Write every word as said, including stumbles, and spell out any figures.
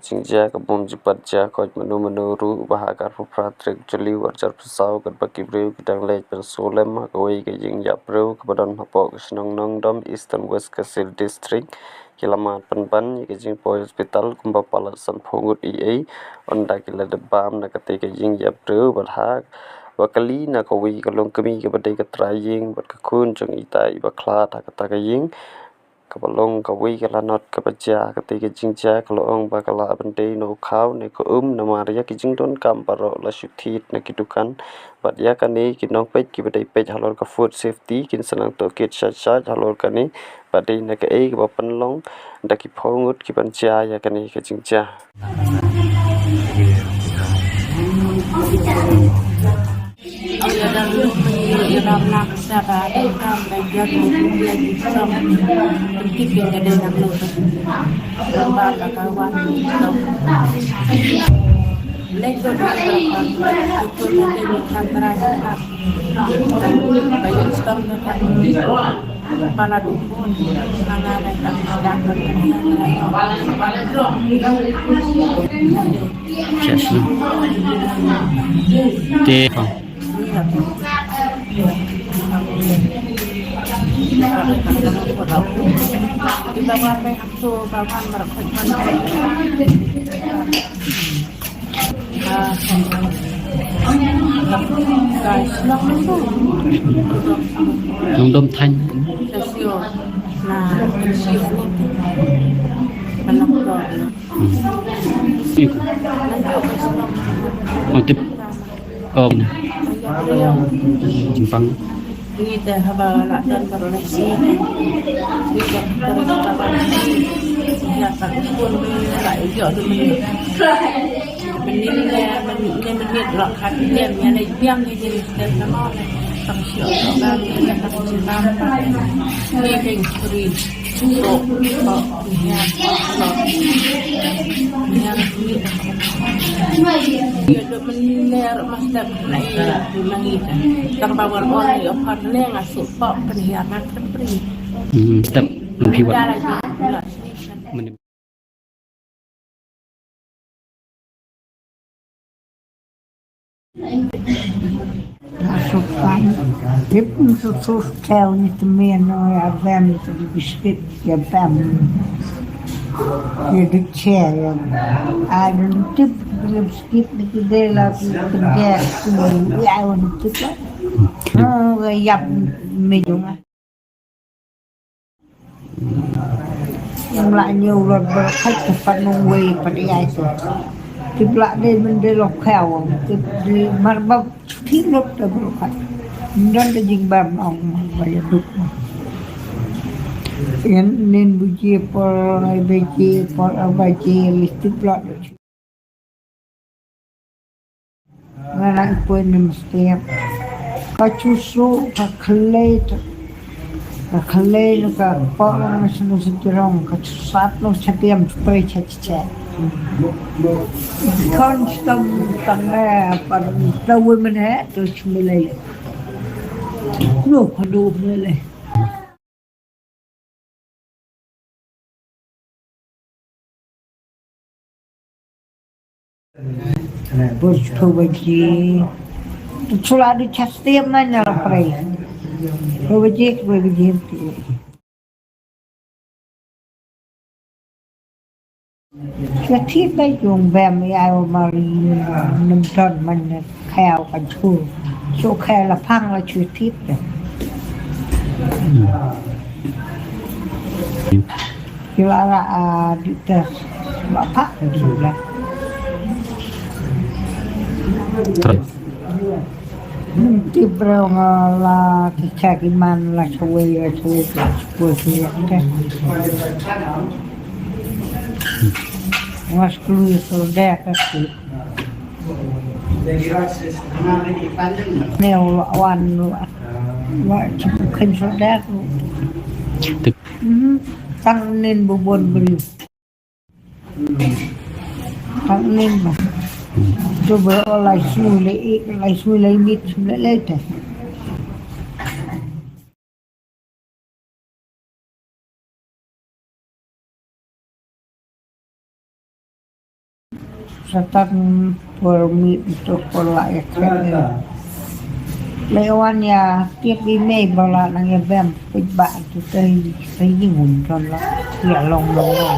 jingjia ka bym ju pat jia khoit mano mano ruh, ba ha ka arphew phra tarik Juli arhajar arphew saw, katba ki briew ki dang leit ban sngewlem ha kawei ka jingïap briew kaba don hapoh ka shnong Nongdom, Eastern West Khasi Hills District, ki la mad pynban ïa ka jingpoi hospital kumba palat sanphew ngut eiei, ynda ki la dep bam na katei ka jingïap briew. Bad ha kaba kylli na kawei ka longkmie kaba dei ka trai ïing bad ka khun jong ita iba khlad ha kata ka ïing, kaba long kawei ka lanot kaba jia ha katei ka jingjia, ka la ong ba ka lah ban dei na u khaw ne ka um, namar ïa ki jingdonkam baroh la shu thied na ki dukan. Bad ïa kane ki nongpeit kiba dei peit halor ka food safety kin sa nang tohkit shait shait halor kane, ba dei na kaei kaba pynlong da ki phew ngut kiban jia ïa kane ka jingjia. Te Nongdom Thaiñ. Hmm. Iko. Oh, tip. Oh, na. Jimpang. Ngi te haba la don ka relasi. Ngi te terus ka relasi. Ya, tak pun la ijak tu menit. Menit le, menit le, menit la kat jam, ya le jam ni jadi step nama le. Tak siap tak bang, ya tak siap tak. Ni ring free. Hmm, step lebih kuat. Masuk kan. Tip susu tel ni temen oi abem tu biskit ya bem. Ya dikse ya. Ai dun tip biskit ni kide la ki kerja ni ai wan tip. Oh ya mejung. Ym lah ñiew lor ba khat ka pat nong wei pat ïa ito. Tip lah dei mendei lok khaw, tip dei mar ba chuti lok da ba khat. Ndon da jingbam ong ba ïa duk. Ïa nin bujie por, ai bajie por, ai bajie listip lah. Nga la ïa poi na mestep. Ka chusu, ka khlei, ka khlei na ka pok na sunu sejrong, ka chusat no chatiam chupai cha cha. Kon stam tang eh, par tawi mene, to chumilai. No, kadu milai. Bus phew baje. Tu chula du chas tiam man la prai. Phew baje, phew baje. Shuwa thied ba yung bem ïa u mar nym don man khaw kan chu. Shu khaw la phang la shuwa thied. Shu la la a di ta ba phak shu la. Nym tip briew nga la ki cha ki man la shawei la shawei la shawei shawei. Nga skul ïa solder ka skul. Ne wa wan wa wa chip khen solder. Tip. Mhm. Tang nin bubon briew. Tang nin ba. Coba lai sui lai ik, lai sui lai mit, lai lai te. Satan por mi untuk pola ya keren. Lewan ya tiap email bala nang ya bem pejbak tu tei tei ngum ton la ya long long long.